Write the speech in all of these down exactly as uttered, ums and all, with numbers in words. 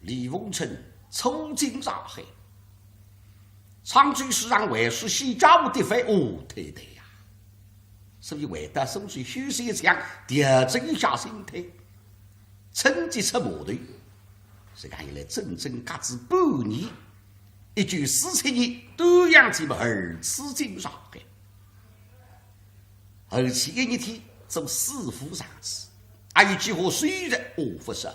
李凤春初进上海，常州书场还是西家湖的番哦，太太呀。所以回到苏州休息一下，调整一下心态，趁机出码头。实梗一来整整隔仔半年，一九四七年端阳节么二次进上海。 而且一日天做四副场子，还有几化收入，哦，勿少，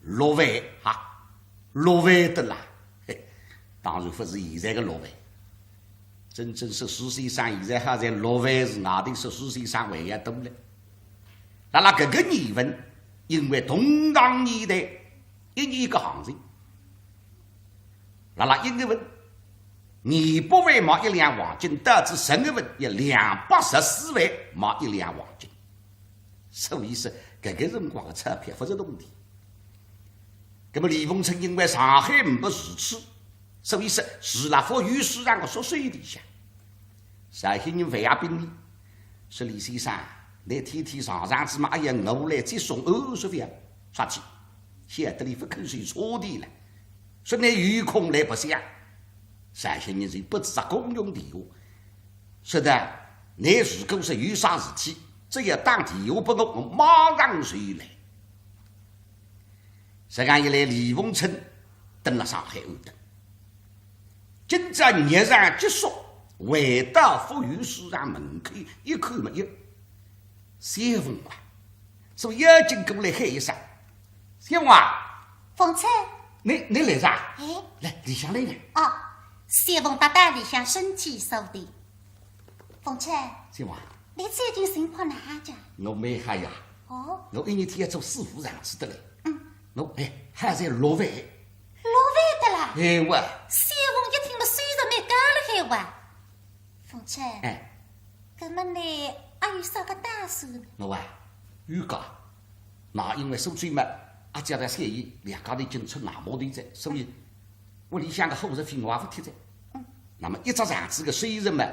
六万哈，六万得啦。嘿，当然勿是现在个六万。真正说书先生现在还赚六万是外头说书先生还要多嘞。辣辣搿个年份，因为同样年代，一年一个行情，辣辣一月份， 廿八万买一两黄金，到仔十月份要两百十四万买一两黄金。所以说，搿个辰光个钞票勿值铜钿。那么李凤春因为上海呒不住处，所以说住辣福源书场个宿舍里向。上海人范阿斌呢，说李先生，倷天天上场子嘛，哎呀，我来接送，哦，说覅，啥体？晓得俚勿肯收差钿了。 说倷有空来白相，上海人就拨仔只公用电话，说的倷如果是有啥事体，只要打电话拨我，我马上就来。实梗一来，李凤春蹲辣上海安顿。今朝日常结束，回到福源书场门口一看么，哟，小凤啊， 所以要紧过来喊一声：“小凤啊！”“凤春。”“倷，倷来哉？”“哎。”“来，里向来呢。”“哦。”小凤踏到里向，身体缩低。“凤春。”“小凤啊。”“倷最近情况哪哈讲？”“我蛮好呀。”“哦。”“我一日天要做四副场子得嘞。”“嗯。”“我，哎，还赚六万。”“六万得啦？”“哎哇。”小凤一听么，收入蛮高了海哇。 “凤春。”“哎。”“搿么倷阿有啥个打算呢？”“我啊，有个，那因为苏州嘛，阿姐搭小姨两家头已经出外码头哉，所以屋里向个伙食费我也勿贴哉。嗯。那么一只场子个收入嘛，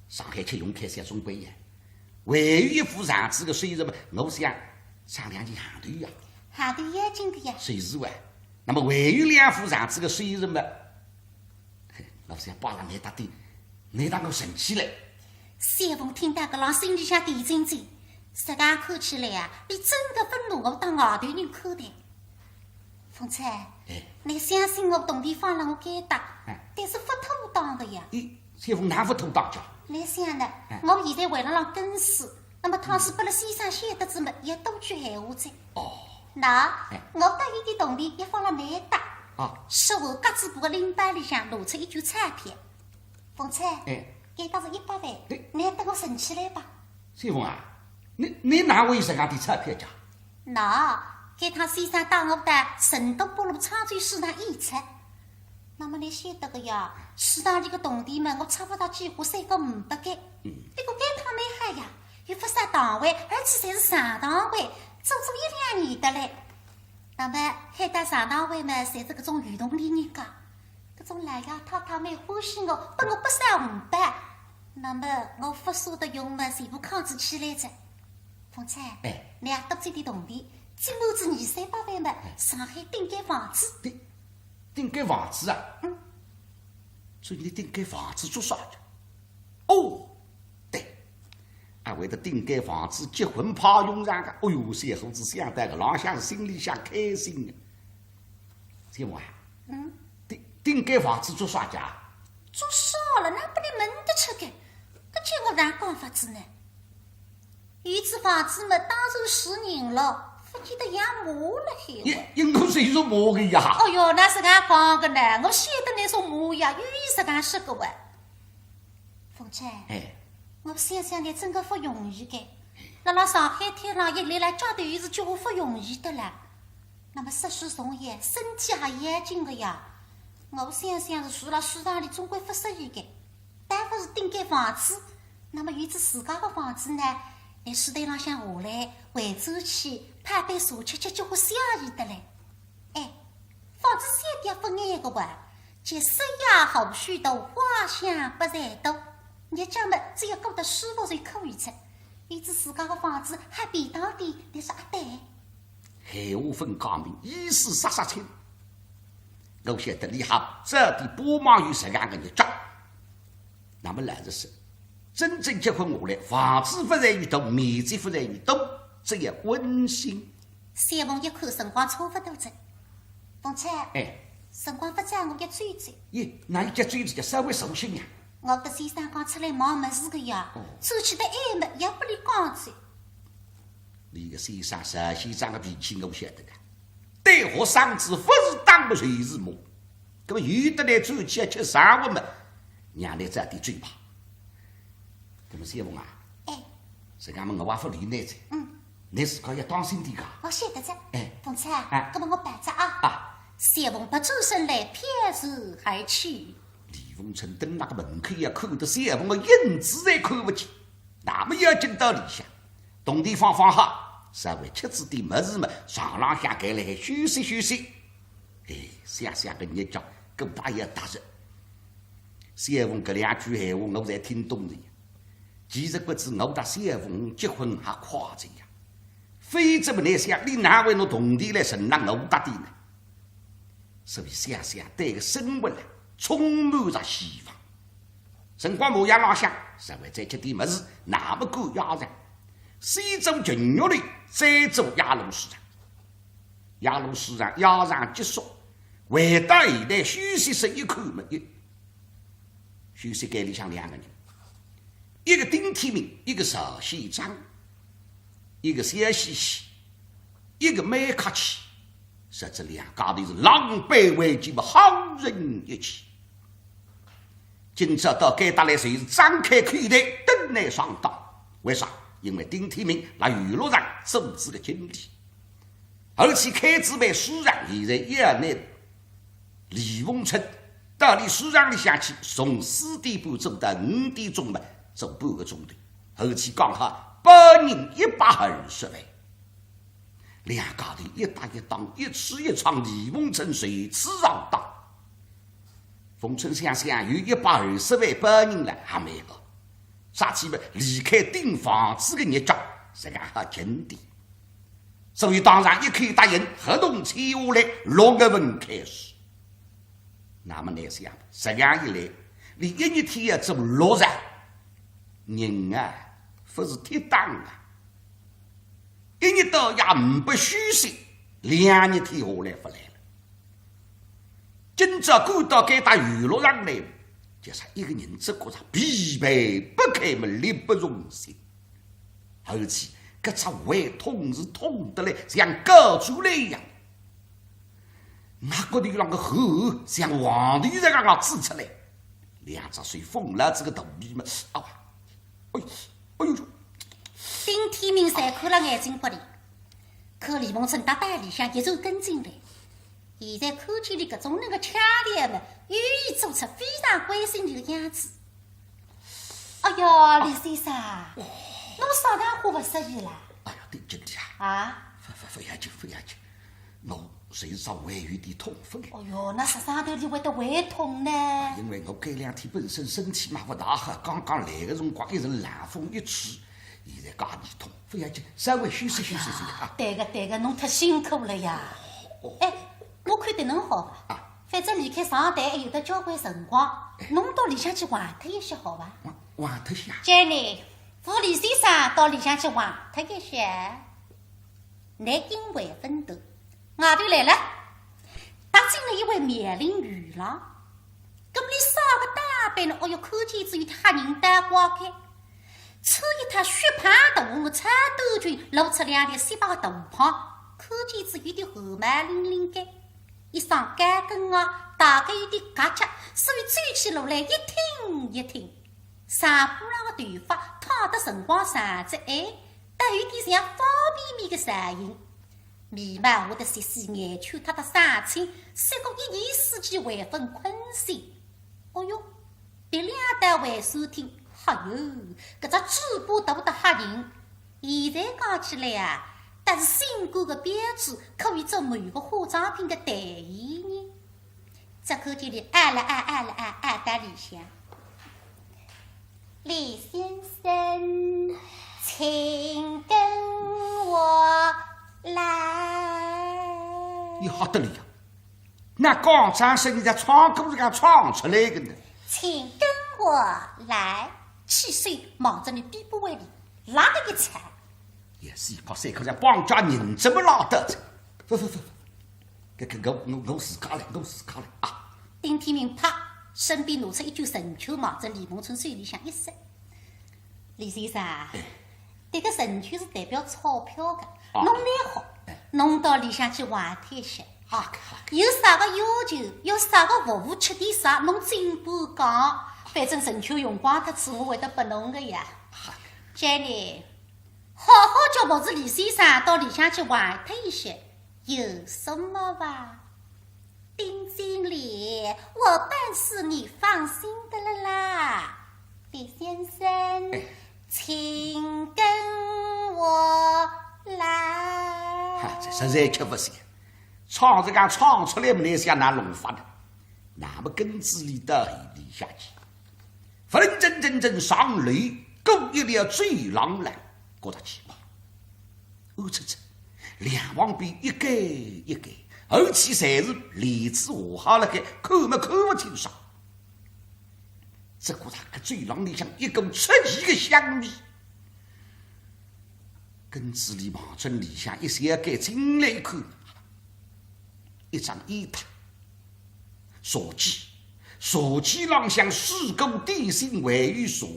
上海吃用开销总归呀。还有一副场子个收入嘛，我想上两件行头呀。”“行头要紧个呀。”“就是哇。那么还有两副场子个收入嘛， 嘿，我想摆辣倷搭点，倷当我神气嘞。”小凤听到搿浪心里向提醒起，实梗看起来啊，俚真个勿拿我当外头人看待。“凤春。”“哎。”“倷相信我，铜钿放辣我该搭，哎。但是勿妥当个呀。”“咦，小凤哪勿妥当介？”“倷想呢，哎。我现在还辣浪跟书， 那么倘使拨了先生晓得仔么，也多句闲话哉。”“哦。”“喏，哎。我搭有点铜钿也放辣倷搭。”“啊。”说完，夹仔布个领包里向拿出一卷钞票。“凤春。”“哎。”“该搭是一百万，对。倷搭我存起来吧。”“小凤啊，倷，倷哪会有实梗点钞票介？”“喏，该趟先生带我到成都北路常州书场演出， 那么倷晓得个呀，书场里个铜钿嘛，我差勿多几化三个五百个。嗯。不过该趟蛮好呀，有勿少堂会，而且侪是上堂会，足足一两年得嘞。那么海大上堂会嘛，侪是搿种有铜钿人家，搿种老爷太太蛮欢喜我，拨我勿少红包。那么我勿舍得用嘛，全部囥仔起来哉。凤春。哎。倷也多赚点铜钿，积满仔二三百万嘛，哎。上海订间房子。对。 订间房子啊？嗯。所以倷订间房子做啥介？哦，对，阿会得订间房子结婚派用场个。哦哟，小伙子想到搿浪向心里向开心啊。小凤啊，嗯。订，订间房子做啥介？做啥了？哪拨倷问得出个？搿叫我哪讲法子呢？ 有仔房子嘛，当然住人了，勿见得养马了海哇。倷，倷我是有马个呀。哦哟，哪实梗讲个呢？我晓得倷是马呀，有意思实梗说个哇。凤春。哎。我想想倷真个勿容易个。辣辣上海滩浪一立辣街头是叫我勿容易得了。那么说书从业，身体也要紧个呀。我想想是住辣书场里总归勿适意个。 但勿是订间房子，那么有仔自家个房子呢，辣书台浪向下来，回转去泡杯茶吃吃，交交关关也得嘞。哎，房子小点勿碍个哇，叫室夜何须多，花香不在多。日脚么，只要过得舒服就可以哉。伊指自家个房子还便当点，倷说阿对？闲话勿讲明，意思煞煞清。我晓得俚还早点帮忙有实梗个日脚。那么老实说，真正结婚下来，房子勿在于大，面积勿在于大，只要温馨。小凤一看辰光差勿多哉。凤春，哎。辰光勿早，我要转转。咦，哪有叫转转，叫稍微坐歇呀？我搭先生讲出来买物事个呀，哦。转去得晚么，要拨俚讲哉。 俚个先生，石先生个脾气我晓得个，对学生子勿是打么就是骂。那么有得来转去吃生活么，让俚早点转吧。那么小凤啊，哎。实梗么我也勿理倷哉，嗯。倷自家要当心点个。我晓得哉。哎。凤春啊，哎。那么我跑哉啊。啊。小凤别转身来，飘然而去。李凤春蹲辣个门口呀，看得小凤个影子侪看勿见。 那么要进到里向，铜钿放放好，稍微吃仔点物事么，床浪向搿来休息休息。哎，想想搿日脚，搿大爷踏实。小凤搿两句闲话我侪听懂了呀。其实不知我搭小凤结婚还快着呀，否则么倷想，俚哪会拿铜钿来存辣我搭点呢？ 所以想想对个生活呢，充满着希望。辰光模样浪向，稍微再吃点物事，那么赶夜场。先做群玉楼，再做夜路书场。夜路书场，夜场结束，回到后台休息室一看么，一 休息间里向两个人，一个丁天明，一个石先生，一个笑嘻嘻，一个蛮客气，实则两家头是狼狈为奸么，好人一起。今朝到该搭来，侪是张开口袋，等来上当。为啥？因为丁天明辣娱乐场做仔个经理。 而且开仔爿书场，现在也拿李凤春到俚书场里向去，从四点半做到五点钟么，做半个钟头，而且讲好包银一百二十万。两家头一搭一档，一次一闯，李凤春首次上当。凤春想想，有一百二十万包银了，还蛮好。啥体么？离开顶房子个日脚，实梗好近点。 所以当然一口答应，合同签下来，六月份开始。那么倷想，实梗一来，俚一日天要做六日，人啊，勿是忒当啊。一日到夜呒不休息，两日天下来勿来了。今朝赶到该搭娱乐场来，就是一个人只觉着疲惫不堪么，力不从心。 而且搿只胃痛是痛得来像高出来一样，额角头浪个汗像黄豆实梗样子出来，两只手封牢仔个肚皮么，啊哇，哎，哎呦！丁天明侪看了眼睛豁里，可李凤春搭到里向一直跟进来。 现在看见俚搿种能个腔调么，有意做出非常关心俚个样子。哎哟，李先生，侬啥场化勿适意啦？哎呀，对勿起啊。啊？勿，勿，勿要紧，勿要紧。我就是胃有点痛，勿要紧。哎哟，哪啥场化会得胃痛呢？因为我搿两天本身身体嘛勿大好，刚刚来个辰光一阵冷风一吹，现在介儿痛，勿要紧，稍微休息休息就好。对个，对个，侬忒辛苦了呀。哦。哎， 我看得侬好啊，啊。反正离开上海还有得交关辰光，哎。侬到里向去横脱一歇好伐？横，横脱歇啊？Jenny，扶李先生到里向去横脱一歇。内应外朆动，外头来了，踏进了一位妙龄女郎。搿么俚啥个打扮呢？哦哟，看见仔有点吓人倒怪个。 穿一套雪白大红个超短裙，露出两条雪白大胖，看见仔有点汗毛凛凛个。一双高跟鞋，大概有点夹脚，所以走起路来一挺一挺。长波浪个头发烫得辰光长仔，哎，倒有点像方便面个造型。眉毛画得细细，眼圈塌得生青，像个一年四季还朆困醒。哦哟， 鼻梁搭还算挺，哈哟，搿只嘴巴大得吓人。现在讲起来啊，搭仔性感个标致，可以做某个化妆品个代言人。只看见俚啊啦啊，啊啦啊，啊到里向。李先生，请跟我来。”伊吓得了呀，那刚刚是人家唱歌是讲唱出来的呢。“请跟我来。”气势望着伊边部位里拉个一踩。也是一靠三靠像绑架人这么拉得着。勿勿勿勿，搿搿我我我自家来，我自家来啊。丁天明啪，身边拿出一卷存摺，望着李梦春手里向一塞。“李先生啊，哎。迭个存摺是代表钞票个，啊。侬拿好，哎。侬到里向去还脱一歇。啊，好。有啥个要求，要啥个服务，吃点啥，侬尽管讲，反正存摺用光脱仔，我会得拨侬个呀。好。” Jenny， 好好叫服侍李先生到里向去还脱一歇，有什么吧？“丁经理，我办事你放心的了啦。李先生，哎。请跟我来。”哈，这实在吃勿消。唱是讲唱出来么，哪想哪弄法的？那么跟仔伊到里向去。 勿认真真正上楼，过一条走廊来，觉得奇怪。暗搓搓，两旁边一间一间，而且侪是帘子下好了该，看么看勿清爽。只觉着搿走廊里向一股刺鼻个香味。跟仔伊望准里向一小间进来一看，一张椅子， 茶几，茶几浪向水果点心还有茶。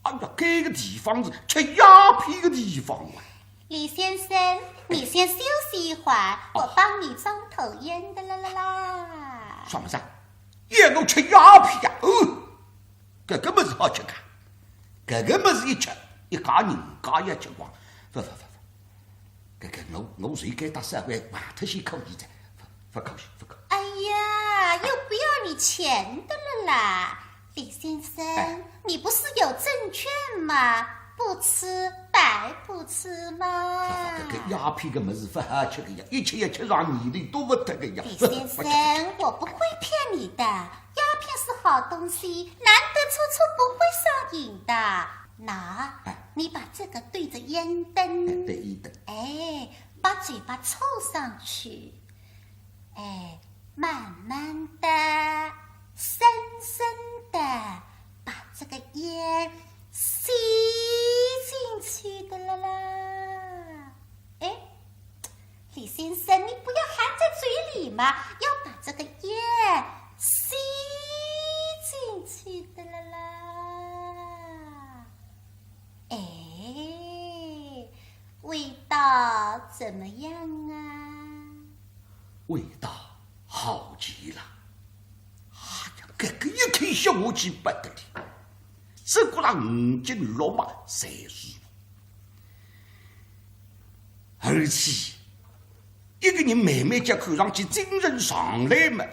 哎呀，搿个地方是吃鸦片的地方啊！“李先生，你先休息一会儿，我帮你装头烟的啦啦啦。”“啥物事啊？要我吃鸦片啊？哦，搿个物事好吃个，搿个物事一吃，一家人家要吃光。勿勿勿勿， 搿个我我随该搭啥个还脱些可以的，勿勿可以，勿可以。”“哎呀，又不要你钱的了啦。李先生，哎。你不是有证券吗？不吃白不吃嘛。”“搿搿搿鸦片个物事勿好吃个呀，一吃要吃上年头都勿得个呀。”“李先生，我不会骗你的，鸦片是好东西，难得出出不会上瘾的。那，哎。你把这个对着烟灯，哎，对烟灯。哎， 把嘴巴凑上去，哎，慢慢的、深深的把这个烟吸进去的啦啦。”“哎，李先生，你不要含在嘴里嘛，要把这个烟吸进去的啦啦。哎，味道怎么样啊？”“味道好极了。”“哎呀，搿个一口下去不得了，只觉着五筋六脉侪是。而且 一个人慢慢叫看上去精神上来嘛，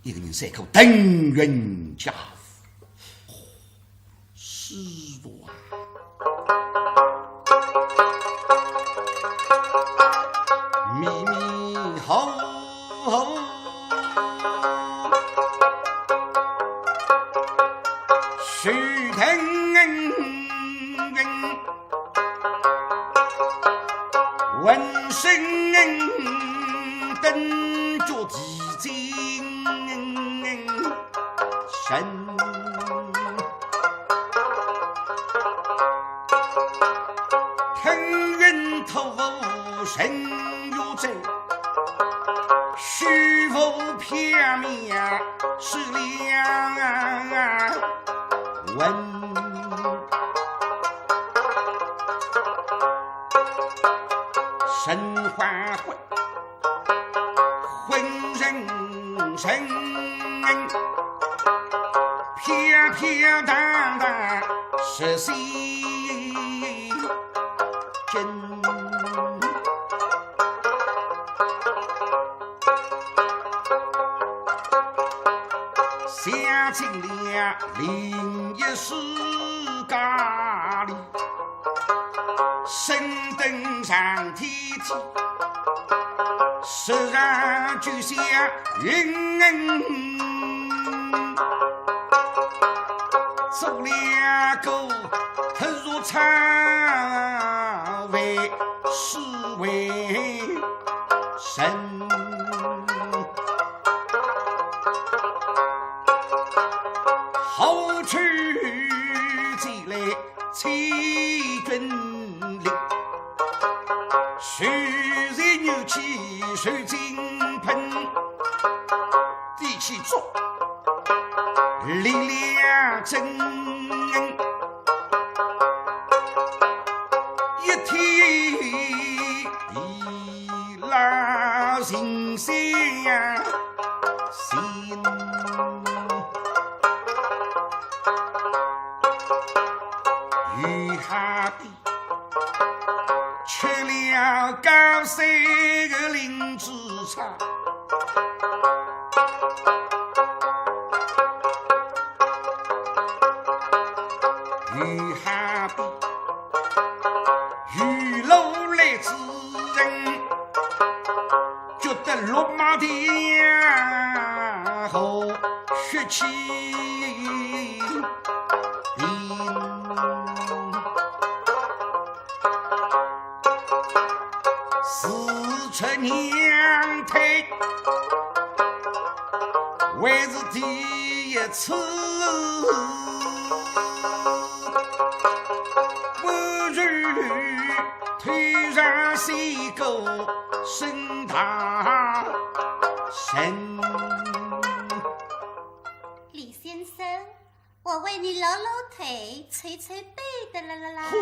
一个人三口腾云驾雾。师傅啊，迷迷糊糊，手腾云云， 浑身蹬脚地精神，腾云吐雾神游哉，虚浮缥缈是良魂。 神魂魄，浑浑神神，飘飘荡荡是仙境。 想进了灵异世界里，升登上天梯，时常就像云，做了个头唱为是为神。后去即来千军令，谁人有气谁进奔，第七座力量真。 一天一拉心相心，雨下的吃了高山的灵芝茶。 雨下的雨落来之人，觉得落马的和血气淋。 是出娘胎，还是第一次。不如头上洗个身大身。李先生， 我为你揉揉腿，捶捶背的啦啦啦。呼，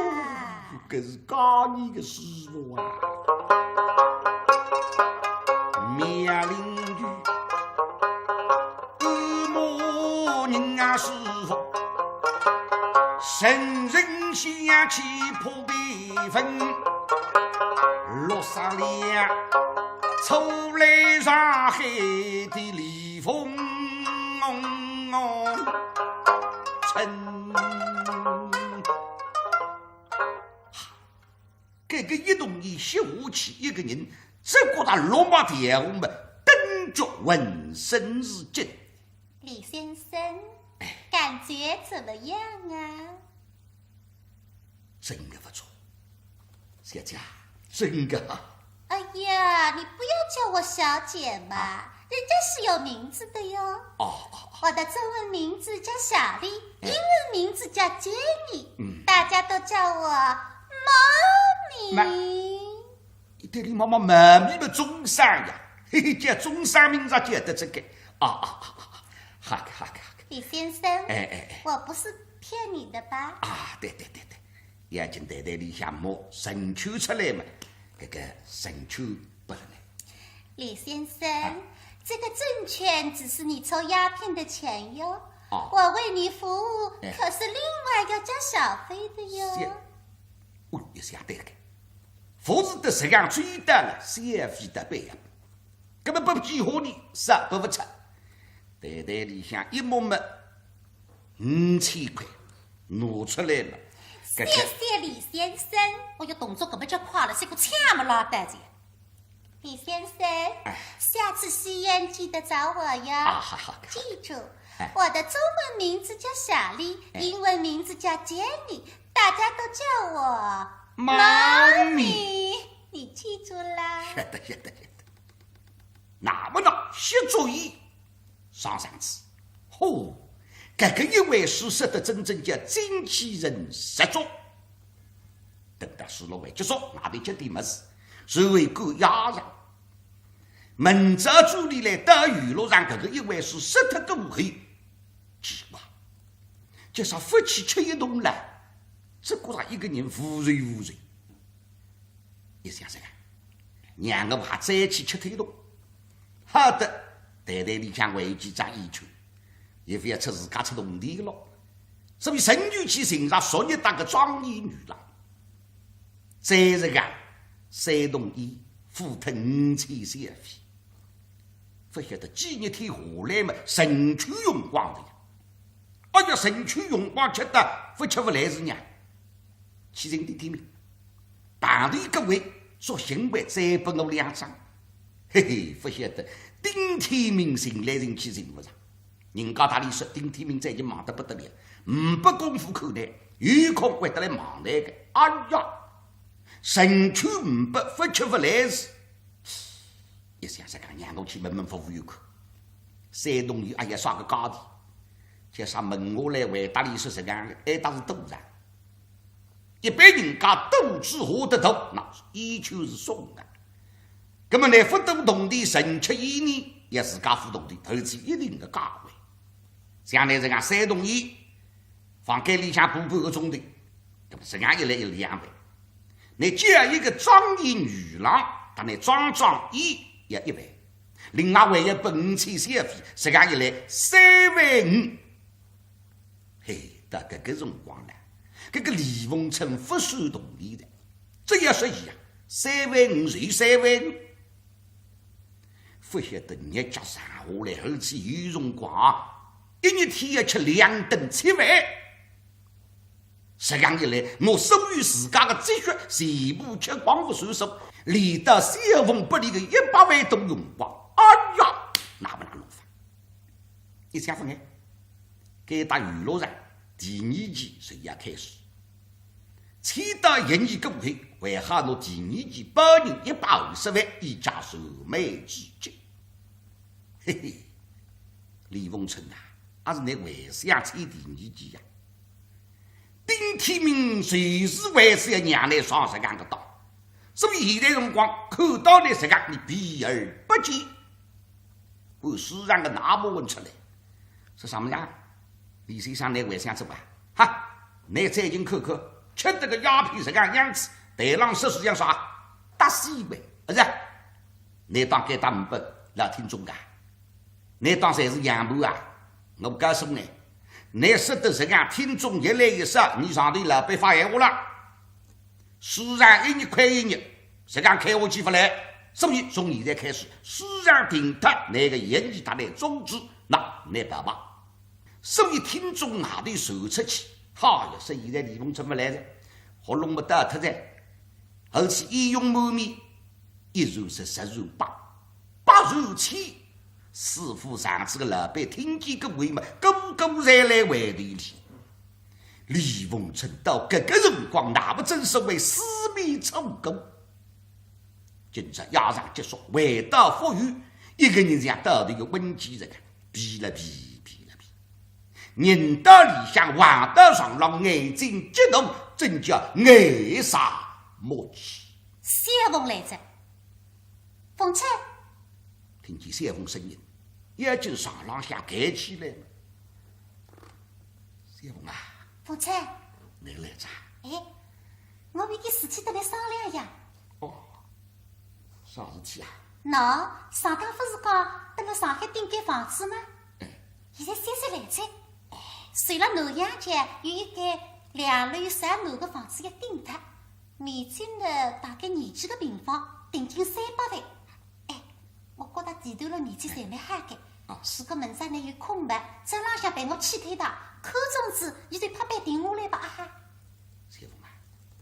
搿是介严个师傅啊！苗林县按摩人啊师傅，神神仙气魄培训，落煞了初来上海的李凤春。 搿个一动一歇下去，一个人只觉得落马条红么，顿觉浑身是劲。李先生，哎。感觉怎么样啊？真个勿错，小姐，真个啊。 哎呀，你不要叫我小姐嘛，啊。人家是有名字的哟。哦，哦，哦。我的中文名字叫小丽，哎。英文名字叫Jenny，嗯。大家都叫我妈咪。妈，对俚妈妈妈咪么中山呀，嘿嘿，叫中山名字叫得这个。啊，啊，啊，啊，好个，好个，好个。李先生，哎，哎，哎。我不是骗你的吧？啊，对，对，对，对。 眼睛袋袋里向摸证券出来嘛，搿个证券拨了呢。李先生，啊。这个证券只是你抽鸦片的钱哟，哦。我为你服务，哎。可是另外要交小费的哟。是。哦，也是要对个。服务得实梗周到了，小费得拨呀。搿么拨几化呢，啥拨勿出。袋袋里向一摸么， 五千块，拿出来了。搿个谢谢李先生。哦哟，动作搿么叫快了，像个枪么拉带着。李先生，哎。下次戏院记得找我哟。啊，好，好，好。记住，哎。我的中文名字叫小丽，哎。英文名字叫Jenny，大家都叫我妈咪。妈咪。你记住啦？晓得，晓得，晓得。那么呢，歇足矣。 上场子。吼，搿个一回书说得真正叫精气神十足。等到书落完结束，外头吃点物事，随后赶夜场。明朝转里来到娛乐场，搿个一回书说脱过后，奇怪，叫啥勿去吃一顿了，只觉着一个人无愁无愁。 一想想啊，让我还再去吃脱一顿。好得，袋袋里向还有几张烟圈，也勿要出自家出铜钿咯。所以仍旧去寻着昨日搭个庄里女郎，再是讲三桶烟，付脱五千小费。勿晓得几日天下来嘛，证券用光了呀。哎呀，证券用光吃得勿吃勿来事呢。 去寻丁天明，碰头一个回，索性还再拨我两张。嘿嘿，勿晓得丁天明寻来寻去寻勿着。人家搭俚说，丁天明最近忙得不得了，呒不功夫看待，有空会得来望倷个。哎呀，存款五百，勿吃勿来事。一想实梗，让我去问问服务员看。山东人，哎呀，啥个价钿？叫啥问我来回答俚说实梗个，还搭是多少？一般人家肚子下得大，那是要求是送个。葛末呢，勿多铜钿，存吃一年，也自家付铜钿，投资一定个价位。像倷实梗山东人，房间里向补半个钟头，葛末实梗一来要两万。倷叫一个装烟女郎，搭倷装装烟要一万，另外还要拨五千小费，实梗一来三万五。嘿，到搿个辰光呢，搿个李凤春勿算铜钿个，只要说伊啊，三万五就三万五。勿晓得日脚长下来，而且有辰光啊，一日天要吃两顿七饭。实梗一来，我所有自家个积蓄全部吃光勿算数，连带小凤拨俚个一百万都用光。哎呀，哪能弄法？一想勿碍，该搭娱乐场第二期就要开始。签到一年过后，还好拿第二期包银一百二十万，一家收买之计。嘿嘿，李凤春呐，阿是倷还想签第二期呀？丁天明随时还是要让倷上实梗个当，所以现在辰光看到倷实梗，俚避而不见。 我书场个那么问出来，说啥么呀？李先生，倷还想做啊？哈，倷再进看看，吃得个鸦片实梗样子，台浪说书像啥？搭死一回，勿是？倷当该搭五百老听众啊？倷当侪是洋盘啊？我告诉倷，倷说得实梗，听众越来越少，倷上头老板发闲话了。 书场一日开一日，实梗开下去勿来。所以从现在开始，书场停脱，倷个演艺搭倷终止，那倷白白。所以听众外头传出去，哈呀，说现在李凤春勿来哉，喉咙么倒脱哉，而且烟云满面，一传十，十传百，百传千，师傅上次个老板听见搿回嘛，个个侪来回头俚。 李凤春到搿个辰光，那么正所谓四面楚歌。今朝夜场结束，回到福源，一个人像倒头个瘟鸡实梗，疲了疲，疲了疲。人到里向，横到床浪，眼睛激动，真叫眼瞎目赤。小凤来哉。凤春。 听见小凤声音，已经床浪向抬起来了。小凤啊，凤春，倷来哉？哎，我有件事体搭倷商量呀。哦，啥事体啊？喏，上趟勿是讲搭倷上海订间房子吗？哎。现在三十来岁，哦。住了南阳街有一间两楼三楼个房子要订脱，面积呢大概廿几个平方，定金三百万。 哎，我觉得地段了面积侪蛮好个。啊。如果明朝倷有空么，早浪向陪我去趟一趟，看中仔，倷就拍板定下来吧，啊哈。小凤啊，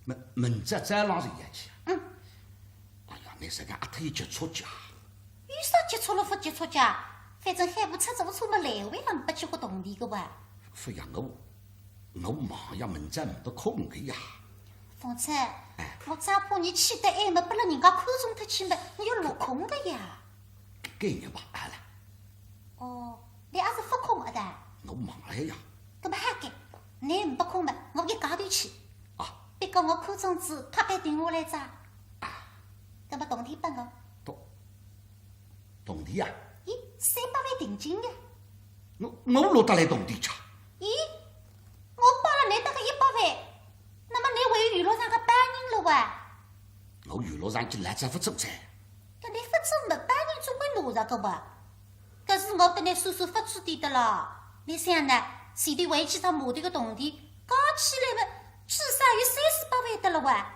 明，明朝早浪向要去啊？嗯。哎呀，倷实梗阿忒急促介啊。有啥急促了勿急促介？反正海部出租车么来回也没几化铜钿个哇。勿呀，我 我忙呀，明朝没空个呀。凤春，哎。我只怕倷去得晚么，拨了人家看中脱去么，倷要落空个呀。该日吧，好了。哦，倷阿是勿空个的？我忙了呀。搿么好个，倷没空么，我一家头去。啊。别个我看中仔，拍板定下来哉。啊。搿么铜钿拨我。铜，铜钿啊？咦，三百万定金呀。 我，我落搭来铜钿吃？咦，我拨了倷搭个一百万，那么倷还有娱乐场个保人了哇？我娱乐场已经老早勿做哉。搿倷勿做么，保人总归拿着个哇？搿是我搭倷算算勿止点的了。倷想呢，前头还有几趟码头个铜钿，加起来么，至少有三四百万的了哇？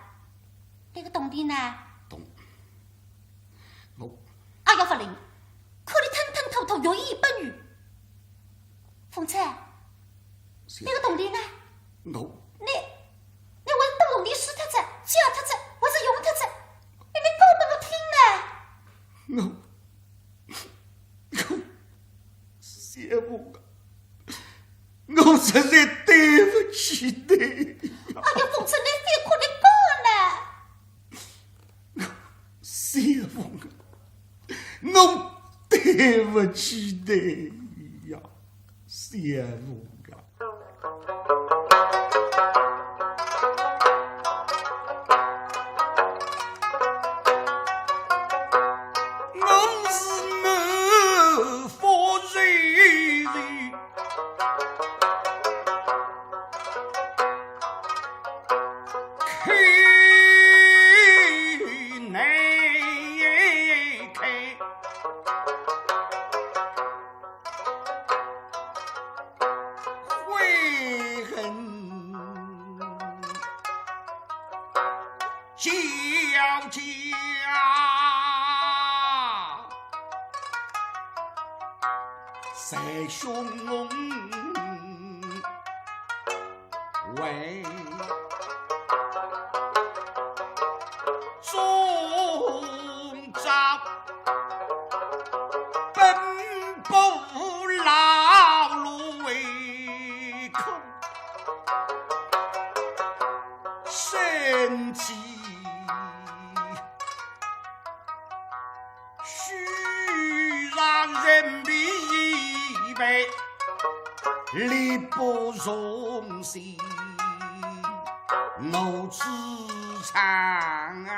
搿个铜钿呢？铜，我，哎呀，勿灵，看倷吞吞吐吐，欲言不语。凤春，是。搿个铜钿呢？我，倷，倷还是拿铜钿输脱哉，借脱哉，还是用脱哉？倷，倷讲拨我听呢。我，我，小凤啊，我实在对勿起倷。勿记得呀，小凤啊。我是没法承受。 开难开，悔恨交加。 在胸怀，终朝奔波劳碌为苦，身体 虚弱人疲惫，力不从心，怒之常难。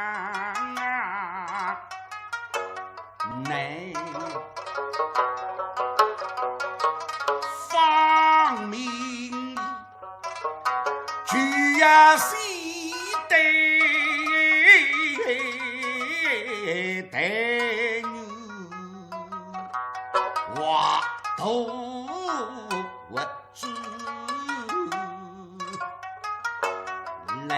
方明 就要死的待遇，我都不知来。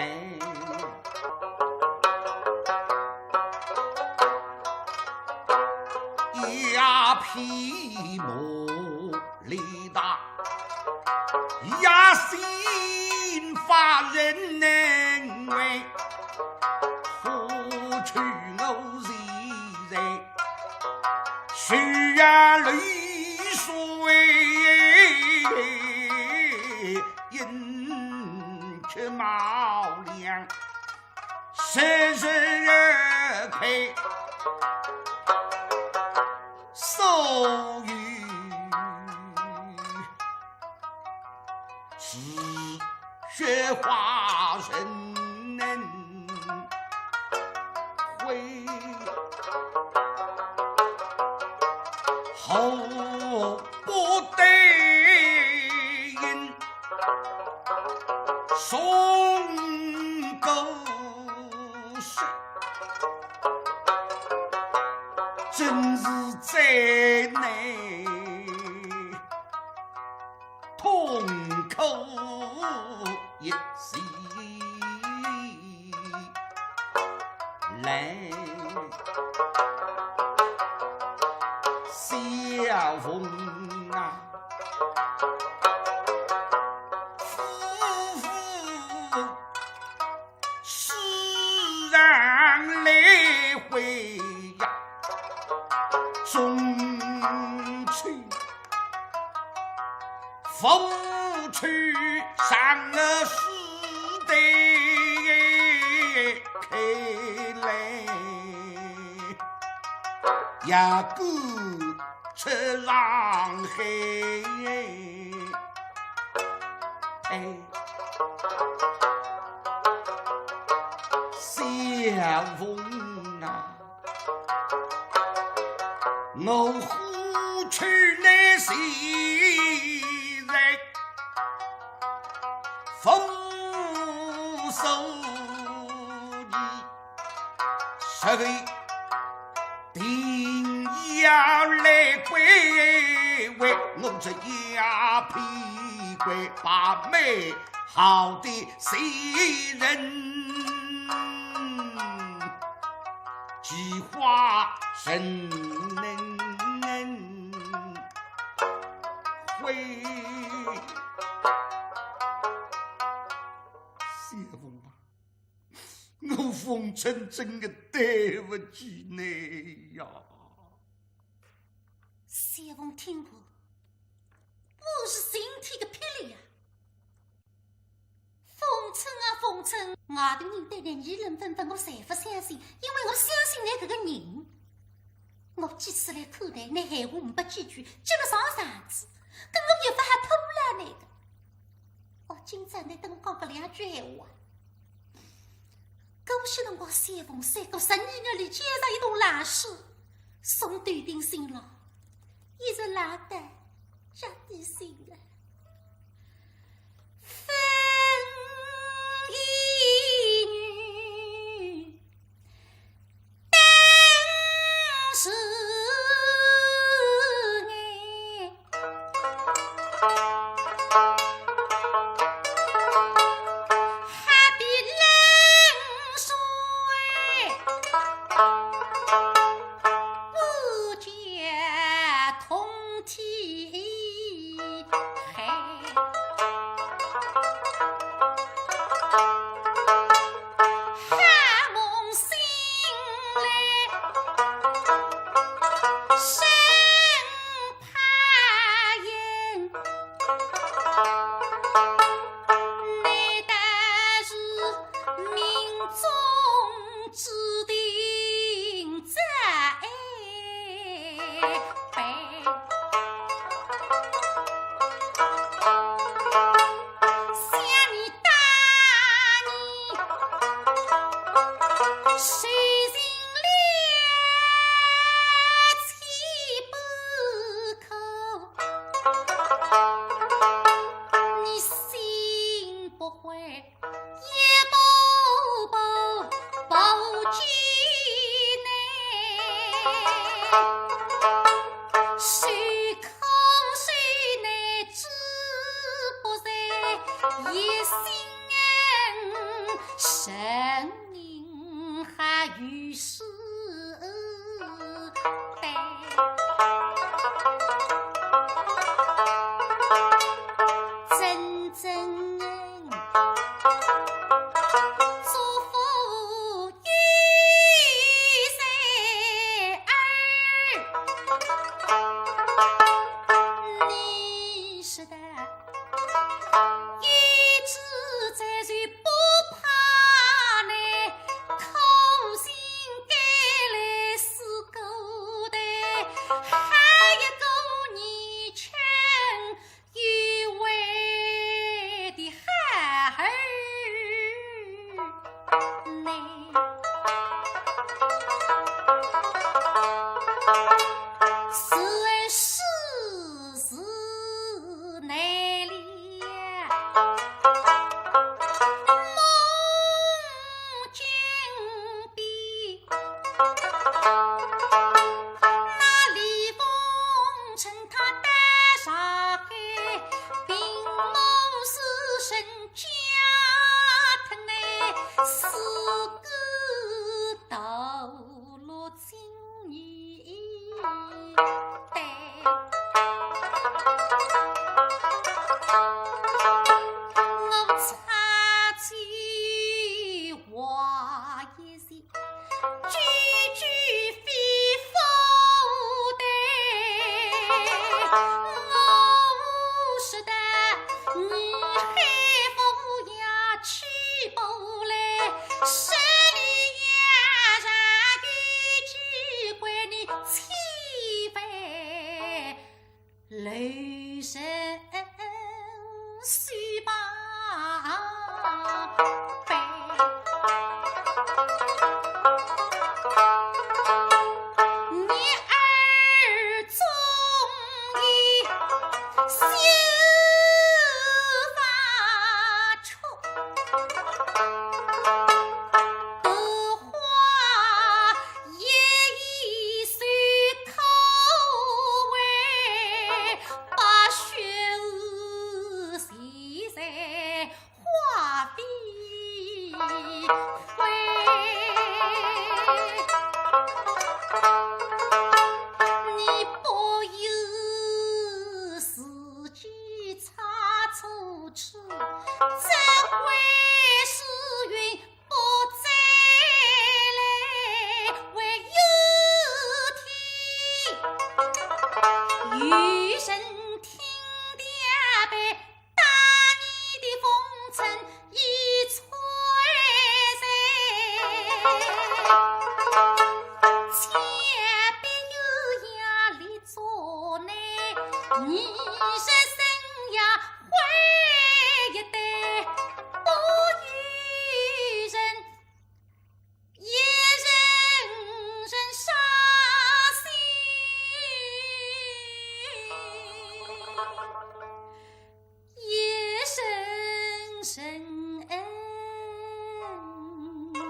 呀，披麻 力大，野心发人难为，何处我是在，血呀泪水饮去冒凉。 时时而配，所以是雪花人能会，后不得因 松狗血，真是在内痛苦一息。 来，小凤啊，夫妇时常来回呀，中秋 风吹上了树的开来，也赶出上海。哎，小凤啊， 我何处来是在丰收你，这个定要来归位，我这一批归把美好的新人 计划怎能会？小凤啊，我凤春真的对不起你呀。小凤听完，我是心里个霹雳呀！ 凤春啊，凤春，外头人对倷议论纷纷，我侪勿相信，因为我相信倷搿个人。我几次来看倷，倷闲话呒不几句，急了上场子，搿我越发还怕勿牢倷个。哦，今朝倷搭我讲搿两句闲话，搿歇辰光三凤山过十二月里，街上一桶冷水，从头顶心浪，一直冷得脚底心了。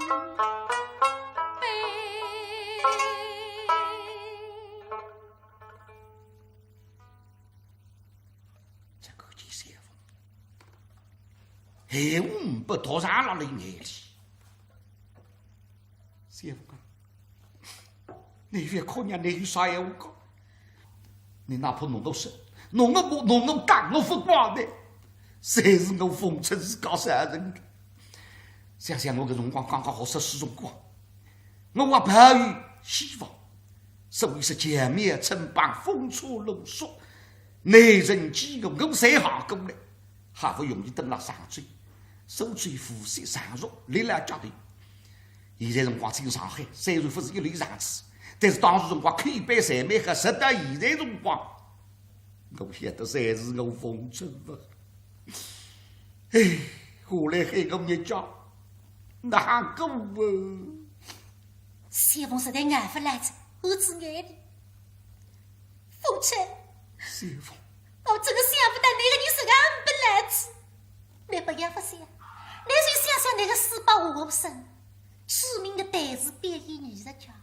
这个金小凤，闲话勿读上了你眼里。小凤啊，你覅哭呀，你有啥闲话讲？你哪怕拿我说，拿我骂，拿我打，我勿管的，侪是我逢春自家造成的。想想我搿辰光刚刚好读书辰光，我还抱有希望，所以说前面称霸风车龙缩，内人饥饿，我侪下过来，好不容易登了上海，苏州无锡常熟，立了脚头。现在辰光进上海，虽然勿是一流场次，但是当时辰光口碑侪蛮好，直到现在辰光，我晓得侪是我逢春啊。唉，后来喊我日脚，哪过啊？小凤实在熬勿牢仔，含仔眼泪。逢春，小凤，我真的想勿到你个人是个硬不老子。你不要勿想，你就想想那个书包和我身，著名的弹词表演艺术家，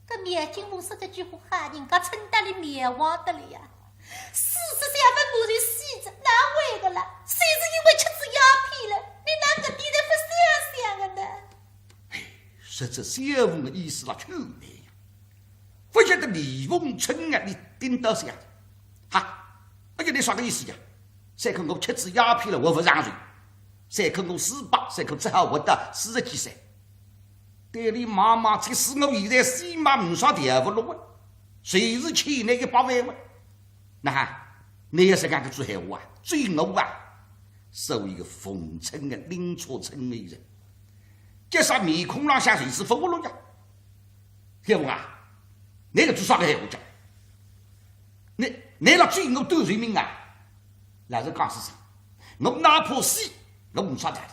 搿苗金凤说这句话，喊人家称得了苗王的了呀。 死仔想勿满就死仔，哪会个啦？就是因为吃仔鸦片了，你哪搿点侪勿想想个呢？哎，说这小凤的意思啦，全对呀。勿晓得李逢春啊，你顶到啥？哈，哎呀，你啥个意思呀？三口我吃仔鸦片了，我勿上罪。三口我死吧，三口只好活到四十几岁。对你妈妈，即使我现在死嘛，没啥条不落啊，随时欠你一百万嘛。 那，你也是讲搿句闲话啊？追我啊？所以个逢春啊，拎错春个人，搿啥面孔浪向就是勿活络呀。小凤啊，你搿句啥个闲话讲？你，你来追我短寿命啊？老实讲是啥？我哪怕死，我没啥道理。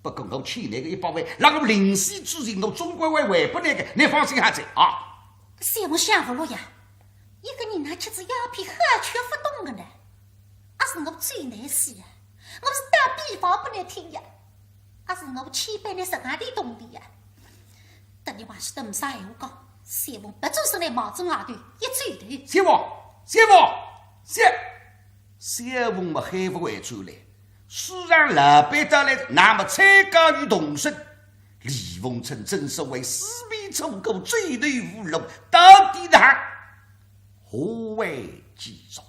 不过我欠你个一百万，让我临死之前我总归会还拨你个，你放心好哉啊。小凤想勿落呀， 一个人哪吃仔鸦片好吃勿动个呢？阿是我最难死呀？我是打比方拨你听呀，阿是我千般难实梗点动的呀？等你还是等没啥闲话讲，小凤拔转身来望仔外头一转头。小凤，小凤，小，小凤么喊勿回转来，书场老板到来，那么参加于同生，李逢春正所谓四面楚歌，走投无路，到底哪 何为其中？